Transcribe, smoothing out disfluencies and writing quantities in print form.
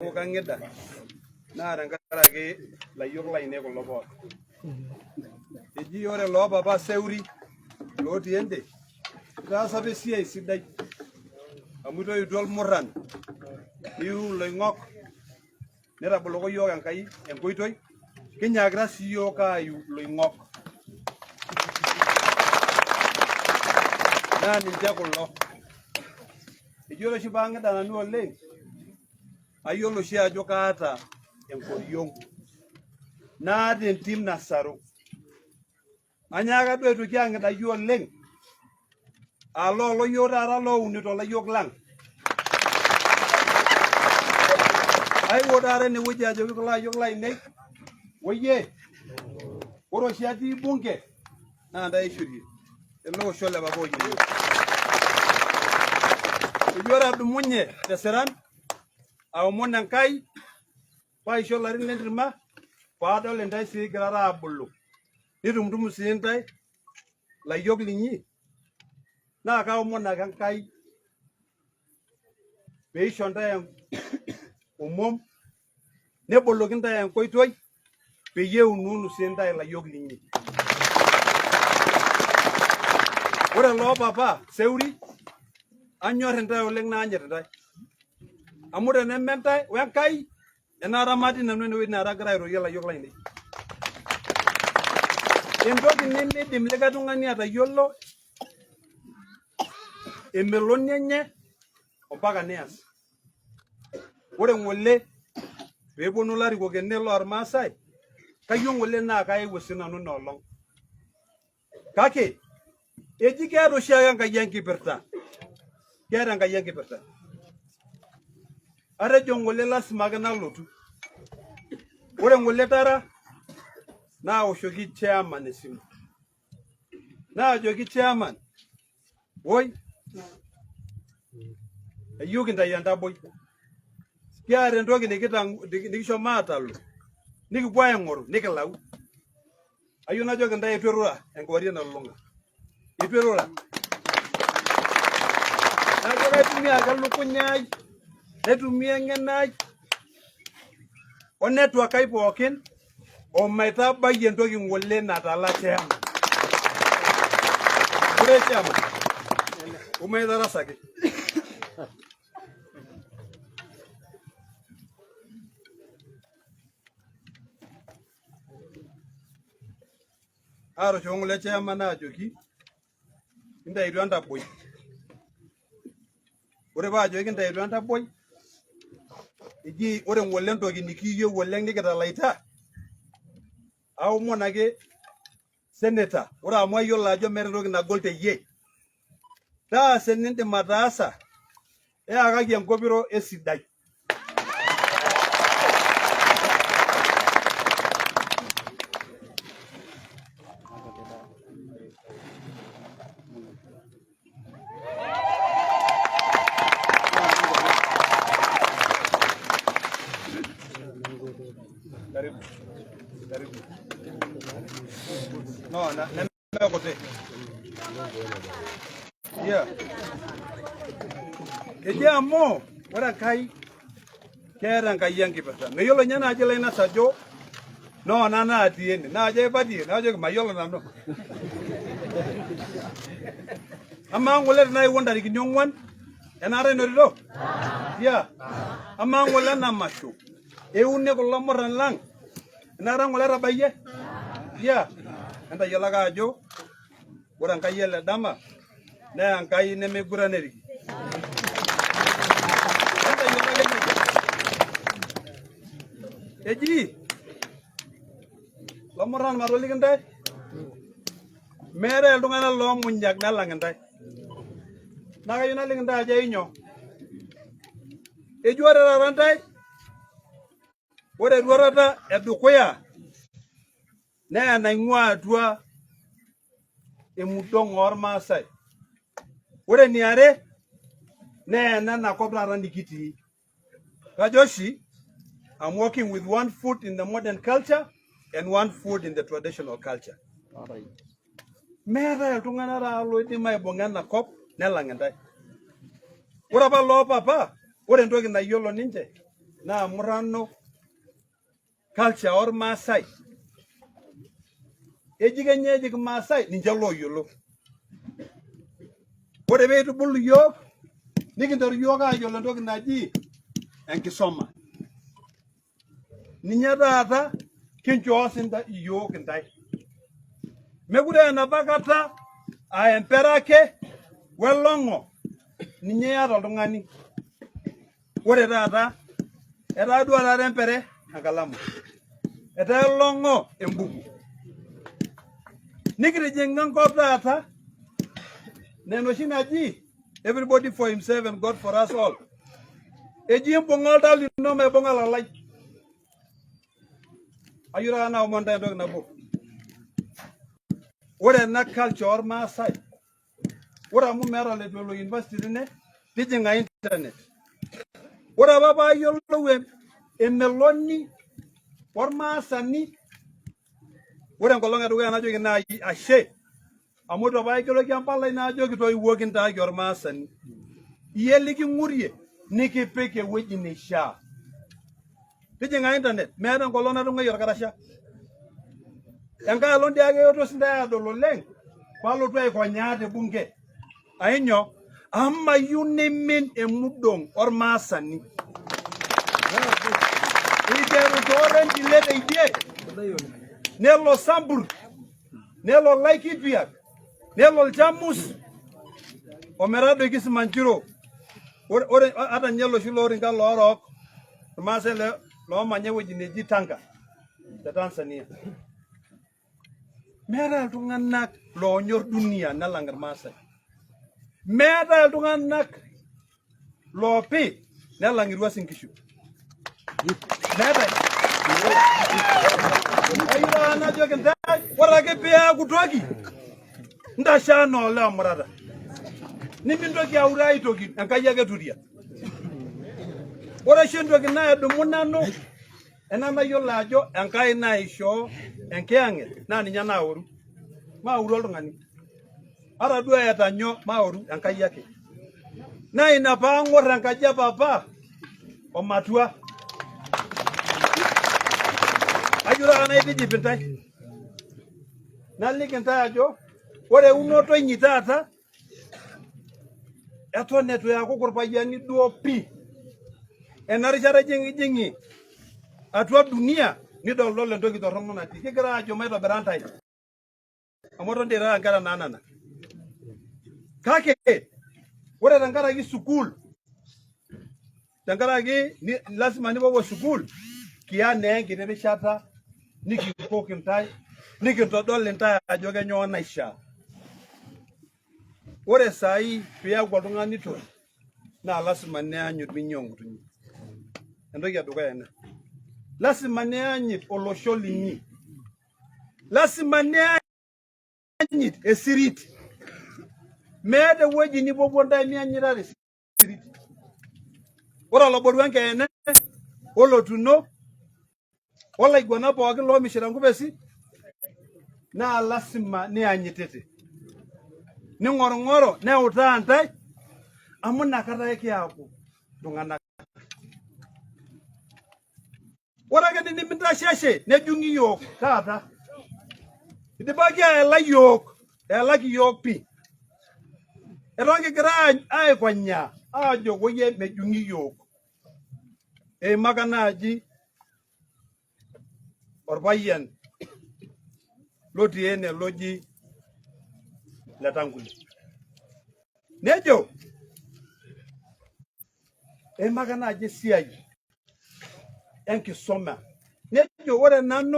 Kang'ida naa tenkaraki layiok lainei kulo pookin. Eji ore loo papa Seuri lotii ende itaasa apa esiai sidai amu itoiutuo ilmurran niu iloing'ok nitaboloko iyiook Enkai enkoitoi kinyaakita sii iyiook aayu iloing'ok naa ninche kulo. Eji ore oshi paang'ida nanu oleng ayiolo oshi ajo kaata enkoriong naata entim nasaru anyaaka duo aitoki ang'idaki oleng aa loolo yiok taata lounito layiok lang aewuo taata enewueji ajoki kulo ayiok lainei woyie ore oshi atii bunge naa ntae aishorie ele osho le papa oyieyio. Eji ore adumunye tesiran aomon Enkai paisho ilarin lentirma paadol intae sii igirara aabulu nitumtum sii intae layiok linyi naa kaomon ake Enkai peisho intae omom neboloki intae enkoitoi peyie eununu sii intae ilayiok linyi. Ore loo papa Seuri anyor intae oleng naanyit intae amu teneme intae we Nkai enaata matii nanu enewueji naa agira airorie ilayiok lainei. Entoki nimidim likae tung'ani atayiolo emeloni enye ompaka nias. Ore ng'ole peeponu ilarikok ene lormaasai, kayieu ng'ole naa kaewuo sinanu ina olong. Kake eji keeta oshiake Enkai enkipirta, keeta Enkai enkipirta. Atejo ng'ole lasima ake nalotu. Ore ng'ole tara naawoshoki chairman esimu, naajoki chairman Woi, eyieu kintayu entaboi. Kiata entoki nikishomo aatalu, nikipuo aing'oru nikilau. Ayieu najoki intae eitu irura enkewarie nalulung'a. Eitu irura. Najo kaitumia ake elukunya ai, naitumia eng'eno ai, o network ai pookin omaitabai entoki ng'ole natala chairman. Ore chairman, omaitarasaki. Aatoshoko ng'ole chairman aajoki intaituo entaboi. Ore paajoki kintaituo entaboi, eji ore ng'ole entoki nikiyieu oleng nikitalaita, aomon ake senator, ore amu ayiolo ajo meeta entoki nagol teyie, taasa enindim ataasa, Yakaki enkopiro esidai. Karibu. Karibu. No, na, na kuti. Yeah. Eji amu ore Enkai keeta Enkai enkipirta. Meyiolo ninye naaji ilainas ajo noona naatii ene. Naajo aipatie, najoki mayiolo nanu. Amaa ng'ole tenaewuo ntarikini ong'uan enaata inotito? Yeah. Amaa ng'ole ena masho euni kulo murran lang enaata ng'ole etabayie? Yeah. Entayiolo ake ajo ore Enkai ele dama naa Enkai nemeiguraneriki. Entayiolo ake nejia. Eji lomurran matoliki intae meetae iltung'anak loomunyak nelang intae. Naa kayieu naliki intae ajo ainyoo. Eji ore taata intae Ore eruatata edukuya naa enaing'ua atua emudong ormaasai. Ore eniare naa enena kop taata nikitii. Kajo oshi I'm walking with one foot in the modern culture and one foot in the traditional culture. Meetae iltung'anak taata loidim aibung'a ena kop nelang intae. Ore apa loo papa, ore entoki nayiolo ninche Naa murrano culture ormaasai. Eji kenya eji kimaasai ninche looyiolo. Ore pee itubulu iyiook nikinteru iyiook aayiolo entoki naji enkisoma. Ninye taata kinchoo sinta iyiook intae. Mekure aa enapa kata aa empera ake welong'o ninye iyata oltung'ani. Ore taata etaa duo taata empere enkalamu, etaa elong'o embuku. Nikitijing'a enkop taata naa enoshi naji everybody for himself and God for us all. Eji imbung'a oltau lino maibung'a olalai. Ayieu taata naomon intae entoki nabo. Ore ena culture ormaasai Ore amu meeta leitu elo university tene, tijing'a internet. Ore apa paayiolou emeloni ormaasani, ore enkolong edukuya najoki naaji ashe amu eitu apa aigeroki empalai naajoki toiwuoki intaaki ormaasani. Iyie liking'urie nikipik ewueji neishaa. Tijing'a internet, meeta enkolong natung'uayie orkarasha. Enkae olong dii ake eetuo sintae aadol oleng palotu aikonyaa te bunge. Ainyo? Amu mayieu neimin emudong ormaasani. Iteru toorendile teidie, nelo Sambur, nelo Laikipia, nelo Ilchamus, ometadoiki Simanjiro. Ore ata ninye loshi loorinka loorook irmaasai loomanya ewueji neji Tanga te Tanzania. Meetae iltung'anak loonyor dunia nelang irmaasai. Meetae iltung'anak loopi nelang Uasin Gishu. Meetae. Kayieu taata najoki intae, ore ake peeku toki ntasho anaa olee omurata. Nimintoki aure aitoki, Enkai ake turia. Ore oshi entoki naadumu nanu ena nayiolo ajo Enkai naishoo enkiyang'et naa ninye naoru. Maoru oltung'ani. Ata duo eeta nyoo maoru Enkai ake. Naa ina paang'or enkaji e papa omatua. Ayieu taata naitijip intae. Naliki intae ajo ore eunoto inyi taata eton eitu eakuku irpayiani duo pii. Ena rishata ijing'ijing'i atua dunia nidoldol entoki torrono natii. Kigira aajo maitobira intae amu eton dii irara inkera naanana. Kake ore tenkaraki sukuul tenkaraki lasima nipuopuo sukuul kiya naa enkiti rishata nikikok intae nikintodol intae ajo kenyoo naishaa. Ore saai piaku oltung'ani toki naa lasima nianyit minyi ong'utunyi. Entoki edukuya ina. Lasima nianyit olosho linyi. Lasima nianyit esirit. Meeta ewueji nipuopuo intae mianyitata esirit. Ore oloboru enkeene olotuno olaiguanak pookin loomishita nkupesi naa lasima nianyititi. Ning'orung'oro neutaa intae amu inakata ake kiaku iltung'anak. Ore ake tenimintasheshe nejung'i iyiook taata. Idipaki aela iyiook, eelaki iyiook pii. Eton kigira aikonyaa aajo woyie mejung'i iyiook. Eimaka naaji orpayian lotii ene loji Letangule. Nejo eimaka naaji esiai enkisuma nejo ore nanu.